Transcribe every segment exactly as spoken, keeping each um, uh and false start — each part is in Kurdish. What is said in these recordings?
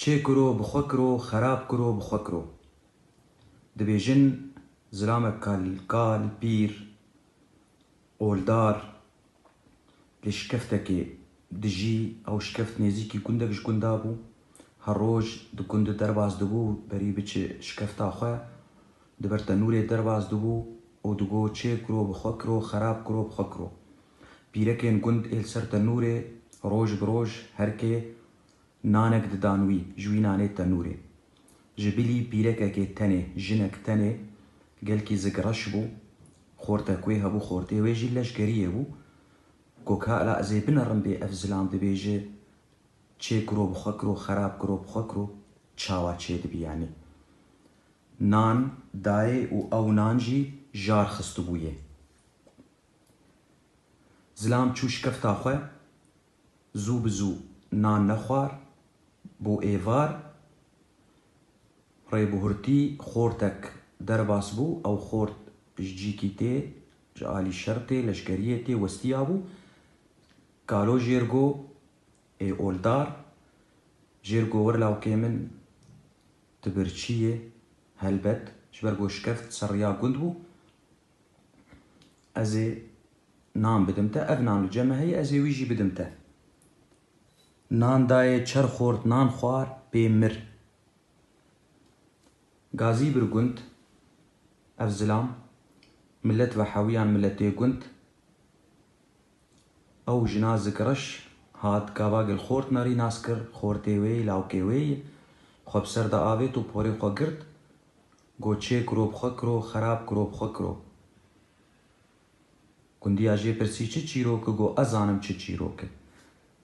Çê kiro, bi xwe kiro, xerab kiro, bi xwe kiro. Dibêjin zilamek kal, kal, pîr, oldar, li şikeftekê dijî, ew şikeft nêzîkî gundek ji gunda bû. Her roj di gund derbas dibû, berî biçe şikefta xwe, di ber tenûrê derbas dibû û digot, "Çê kiro, bi xwe kiro, xerab kiro, bi xwe kiro." Pîrekên gund ê li ser tenûrê roj bi roj herkê nanek didan wî, ji wî nanê tenûrê. Ji bilî pîrekekê tenê, jinek tenê, gelkî zikreş bû, xortek wê hebû, xortê wê jî leşkeriyê bû. Got, "Ka la ez ê binerim bê ev zilam dibêje, çê kiro bi xwe kiro, xerab kiro bi xwe kiro, çawa çê dibî yanî?" Nan dayê û ew nan jî jar xistibûyê. Zilam çû şikefta xwe, zû bi zû nan nexwar, bû êvar, rê bi hurtî xortek derbas bû, ew xort ji cîkî tê, ji alî şer tê, leşkeriyê tê, westiya bû. Kalo jêr go, ê oldar, jêr go, "Wir lawkê min, tu birçî yê, helbet, ji ber go şikeft ser riya gund bû, ez ê nan bidim te, ev nan li cem me heye, ez ê wî jî bidim te." Nan dayê, çer xort nan xwar, pê mir. Gazî bir gund, ev zilam, milet ve hewiyan miletê gund. Ew jina zikreş hat gava gel xort nerî nas kir, xortê wê yê, lawkê wê yê. Xwe bi ser de avêt û porê xwe girt. Got, "Çê kiro bi xwe kiro, xerab kiro bi xwe kiro." Gundiya jê pirsî, "Çi çîrok e?" Got, "Ez zanim çi çîrok e.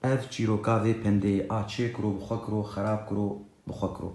Ev çîroka vê pendê ye, a çê kiro bi xwe kiro, xerab kiro bi xwe kiro."